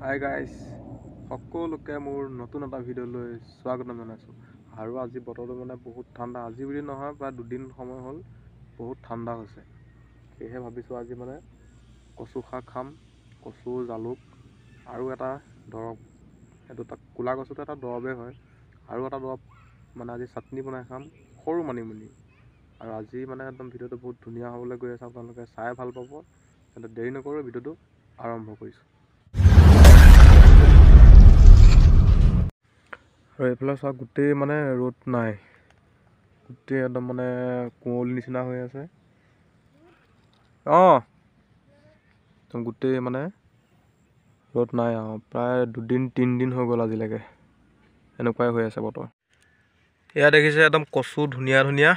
Hi guys, সকলোকে মোৰ নতুন এটা ভিডিঅ'লৈ স্বাগতম জনাইছোঁ। আৰু আজি বতৰটো মানে বহুত ঠাণ্ডা, আজি বুলি নহয়, প্ৰায় দুদিন সময় হ'ল বহুত ঠাণ্ডা হৈছে। সেয়েহে ভাবিছোঁ আজি মানে কচু শাক খাম, কচু জালুক আৰু এটা দৰৱ, সেইটো তাক ক'লা কচুটো এটা দৰৱেই হয়, আৰু এটা দৰৱ মানে আজি চাটনি বনাই খাম, সৰু মানিমুনি। আৰু আজি মানে একদম ভিডিঅ'টো বহুত ধুনীয়া হ'বলৈ গৈ আছে, আপোনালোকে চাই ভাল পাব। তেন্তে দেৰি নকৰোঁ, ভিডিঅ'টো আৰম্ভ কৰিছোঁ। আৰু এইফালে চাওক, গোটেই মানে ৰ'দ নাই, গোটেই একদম মানে কুঁৱলী নিচিনা হৈ আছে। অঁ, একদম গোটেই মানে ৰ'দ নাই আৰু প্ৰায় দুদিন তিনিদিন হৈ গ'ল আজিলৈকে এনেকুৱাই হৈ আছে বতৰ। এয়া দেখিছে একদম কচু, ধুনীয়া ধুনীয়া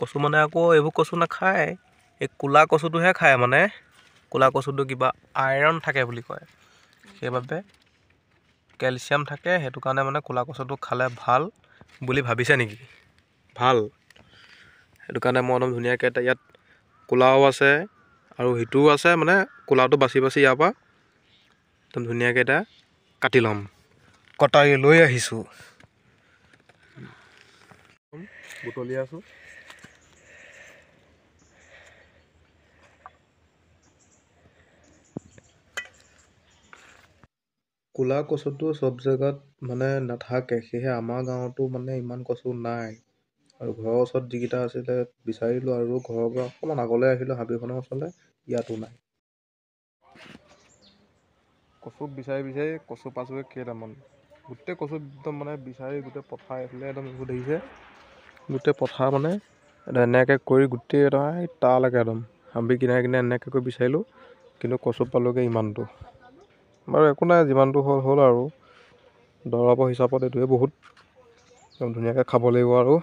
কচু। মানে আকৌ এইবোৰ কচু নাখায়, এই ক'লা কচুটোহে খায়। মানে ক'লা কচুটো কিবা আইৰণ থাকে বুলি কয়, সেইবাবে কেলচিয়াম থাকে, সেইটো কাৰণে মানে ক'লা কচুটো খালে ভাল বুলি ভাবিছে নেকি, ভাল। সেইটো কাৰণে মই একদম ধুনীয়াকৈ এটা ইয়াত ক'লাও আছে আৰু সিটোও আছে, মানে ক'লাটো বাচি বাচি ইয়াৰ পৰা একদম ধুনীয়াকৈ এটা কাটি ল'ম। কটাৰী লৈ আহিছোঁ, বুটলি আছোঁ। ক'লা কচুটো চব জেগাত মানে নাথাকে, সেয়েহে আমাৰ গাঁৱতো মানে ইমান কচু নাই। আৰু ঘৰৰ ওচৰত যিকেইটা আছিলে বিচাৰিলোঁ, আৰু ঘৰৰ পৰা অকণমান আগলৈ আহিলোঁ হাবিখনৰ ওচৰলৈ, ইয়াতো নাই। কচু বিচাৰি বিচাৰি কচু পাইছোঁগৈ কেইটামান, গোটেই কচু একদম মানে বিচাৰি গোটেই পথাৰ এইফালে একদম এইবোৰ দেখিছে, গোটেই পথাৰ মানে এনেকৈ কৰি গোটেই একদম তালৈকে একদম হাবি কিনাৰে কিনাৰে এনেকৈ কৰি বিচাৰিলোঁ, কিন্তু কচু পালোঁগৈ ইমানটো। বাৰু একো নাই, যিমানটো হ'ল হ'ল আৰু দৰৱৰ হিচাপত এইটোৱে বহুত, একদম ধুনীয়াকৈ খাব লাগিব। আৰু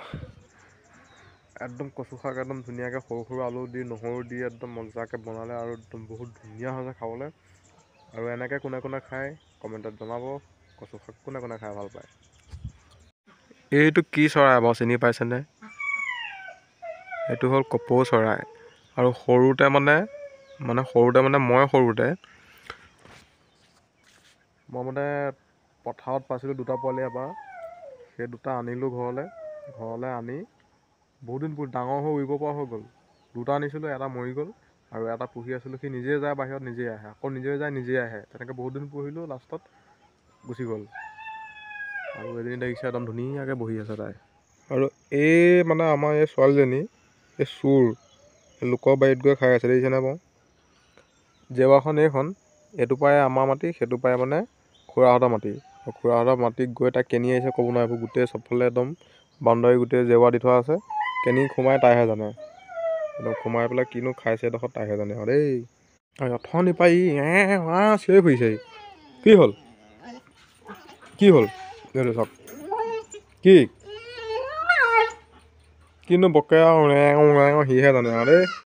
একদম কচু শাক একদম ধুনীয়াকৈ সৰু সৰু আলু দি নহৰু দি একদম মজাকৈ বনালে আৰু একদম বহুত ধুনীয়া হৈছে খাবলৈ। আৰু এনেকৈ কোনে কোনে খায় কমেণ্টত জনাব, কচু শাক কোনে কোনে খাই ভাল পায়। এইটো কি চৰাই বাৰু চিনি পাইছেনে? এইটো হ'ল কপৌ চৰাই। আৰু সৰুতে মানে মানে সৰুতে মানে মই সৰুতে মই মানে পথাৰত পাইছিলোঁ দুটা পোৱালি এবাৰ, সেই দুটা আনিলোঁ ঘৰলৈ। ঘৰলৈ আনি বহুত দিন ডাঙৰ হৈ উৰিব পৰা হৈ গ'ল। দুটা আনিছিলোঁ, এটা মৰি গ'ল আৰু এটা পুহি আছিলোঁ, সি নিজে যায় বাহিৰত, নিজে আহে, আকৌ নিজে যায় নিজে আহে, তেনেকৈ বহুত দিন পুহিলোঁ, লাষ্টত গুচি গ'ল। আৰু এদিন দেখিছে একদম ধুনীয়াকৈ বহি আছে তাই। আৰু এই মানে আমাৰ এই ছোৱালীজনী এই চোৰ, লোকৰ বাৰীত গৈ খাই আছে, দেখিছেনে বাৰু? জেওৰাখন এইখন, এইটো পায়ে আমাৰ মাটি, সেইটো পায়ে মানে খুৰাহঁতৰ মাটি। খুৰাহঁতৰ মাটিত গৈ তাই কেনি আহিছে ক'ব নোৱাৰে, এইবোৰ গোটেই চবফালে একদম বাউণ্ডাৰী গোটেই জেওৰা দি থোৱা আছে, কেনি সোমাই তাইহে জানে। একদম সোমাই পেলাই কিনো খাইছে এডোখৰ তাইহে জানে আৰু দেই। আৰু অথনি পাই চিঞৰি ফুৰিছে, কি হ'ল কি হ'ল এইটো চাওক, কি কিনো বকে আৰু সিহে জানে আৰু দেই।